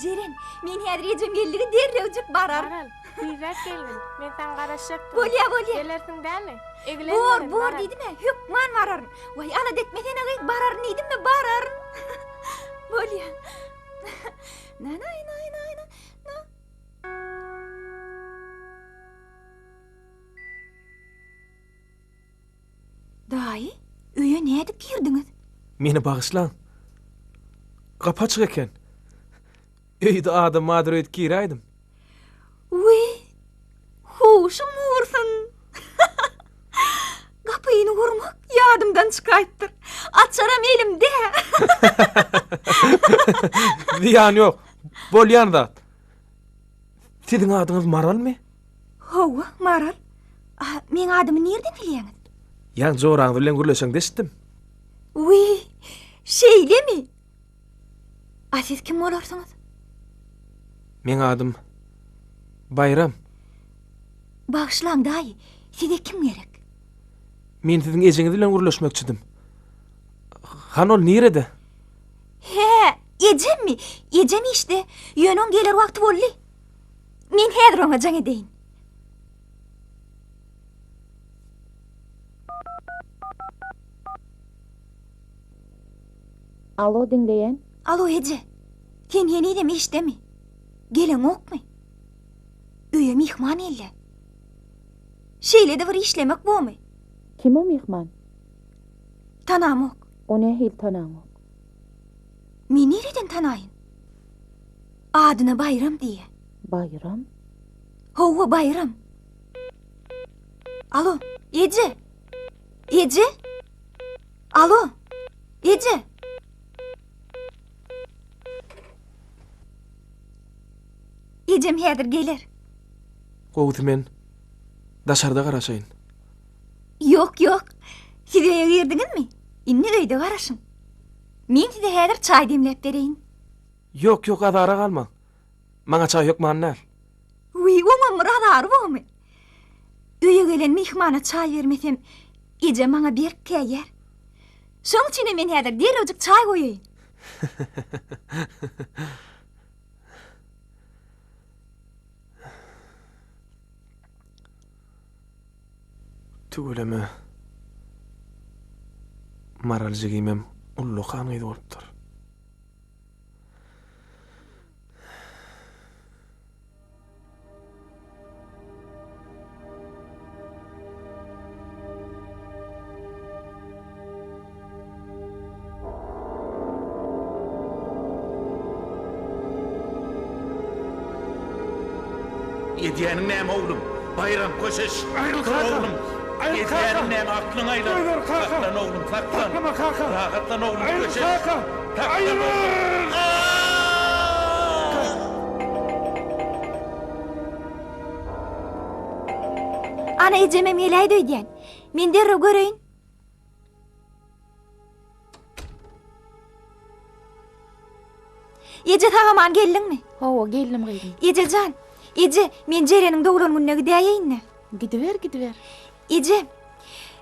Jeren, men häzir ejem geldigi derrewjik bararyn. Maral, tizräk gelgin. Men saňa garaşjakdyryn. Bolýa, bolýa. Gelersiň dämi? Bor, Eglenmerin, bor Maral. diýdim-ä, hökman bararyn. Waý, alada etmesene gyz, bararyn diýdimmi, bararyn. Bolýa. Na-na-na-na-na. Na. Daýy, öýe nädip girdiňiz? Meni bagyşlaň. Gapy açyk eken. Öýde adam bardyr öýdüp giräýdim. Wiý, huşum gursun. Gapyny urmak ýadymdan çykaýypdyr. Açaram elimde. Zyýany ýok. Bolýan zat. Siziň adyňyz Maralmy? Hawa, Maral. A, meň adymy nirden bilýäňiz? Ýaňy joraňyz bilen gürleşeňde eşitdim. Wiý, şeýlemi? A siz kim bolarsyňyz? Meň adym Baýram. Bagyşlaň, daýy, size kim gerek? Men siziň ejeňiz bilen gürleşmekçidim. Han ol nirede? Hä, ejemmi? Ejem işde. Ýöne oň geler wagty boldy. Men häzir oňa jaň edeýin. Alo, diňleýän. Alo, eje. Sen henizem işdemi? Geleňokmy? Öýe myhman geldi. Şeýle-de bir işlemek bormy? Kim o myhman? Tanamok. O nähili tanaňok? Men nireden tanaýyn? Adyna Baýram diýýä. Baýram? Hawa, Baýram. Alo, eje! Eje! Alo, eje! Ejem häzir geler. Gowusy men daşarda garaşaýyn. Ýok, ýok. Siz öýe girdiňizmi? Indi öýde garaşyň. Men size häzir çaý demläp bereýin. Ýok, ýok, azara galmaň. Maňa çaý hökman däl. Wiý, oňam bir azary bormy? Öýe gelen myhmana çaý bermesem, ejem maňa berk käýýär. Şoň üçinem men häzir derrewjik çaý goýaýyn. Tüweleme, Maral jigimem ullakan gyz bolupdyr. Edýäniň näme oglum? Baýram, köşeş! Aýryl Tur kaka! oglum! Aýryl kaka! Edýäniň näme, aklyňa aýlan! Goýber kaka! Saklan oglum, saklan! Saklama kaka! Rahatlan oglum, Aýryl köşeş! kaka! Saklan Aýryl! oglum! Ana ejemem geläýdi öýdýän. Men derrew göreýin. Eje sag-aman geldiňmi? Hawa, geldim gyzym. Eje jan, eje, men Jereniň doglan gününe gidäýeýin-dä. Gidiber, gidiber. Eje,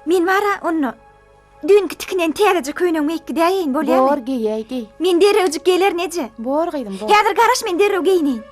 men bar-a onda düýnki tikinen täzeje köýnegimi geýip gidäýeýin, bolýamy? Bor, geýäý, geý. Men derrewjik gelerin, eje. Bor gyzym, bor. Häzir garaş, men derrew geýineýin.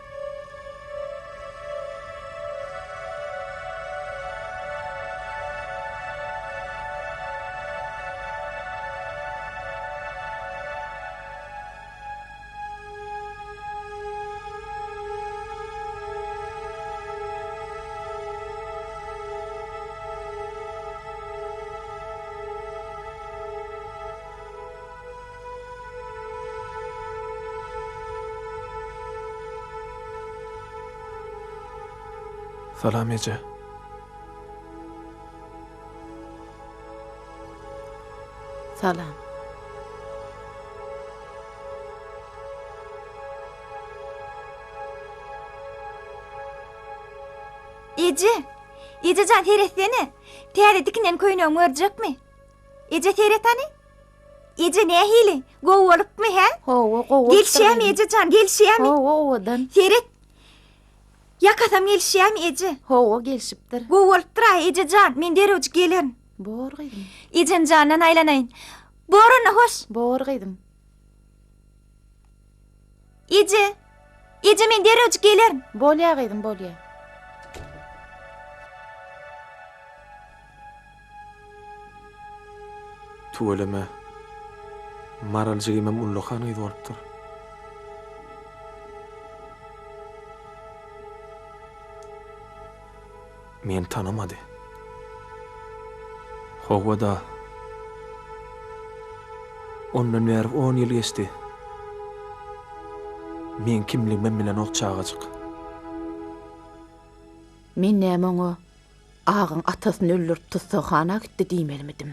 Salam eje. Salam. Eje, eje jan seretsene. Täze dikinen köýnegiňi görjekmi? Eje seret hany. Eje nähili? Gowy bolupmy, hä? Hawa, gowy bolupdyr. Gelişýärmi eje jan, gelişýärmi? Hawa, owadan. Seret. Ýakasam gelişýärmi eje? Hawa, gelişipdir. Gowy bolupdyr-a, eje jan, men derrewjik gelerin. Bor gyzym. Ejem jandan aýlanaýyn. Bor onda, hoş. Bor gyzym. Eje! Eje men derrewjik gelerin. Bolýa gyzym, bolýa. Tüweleme. Maral jigimem ullakan gyz bolupdyr. Meni tanamady. Hawa-da. Ondan bäri on ýyl geçdi. Meň kimligimem bilenok çagajyk. Men näme oňa Agaň atasyny öldürip tussaghana gitdi diýmelimidim?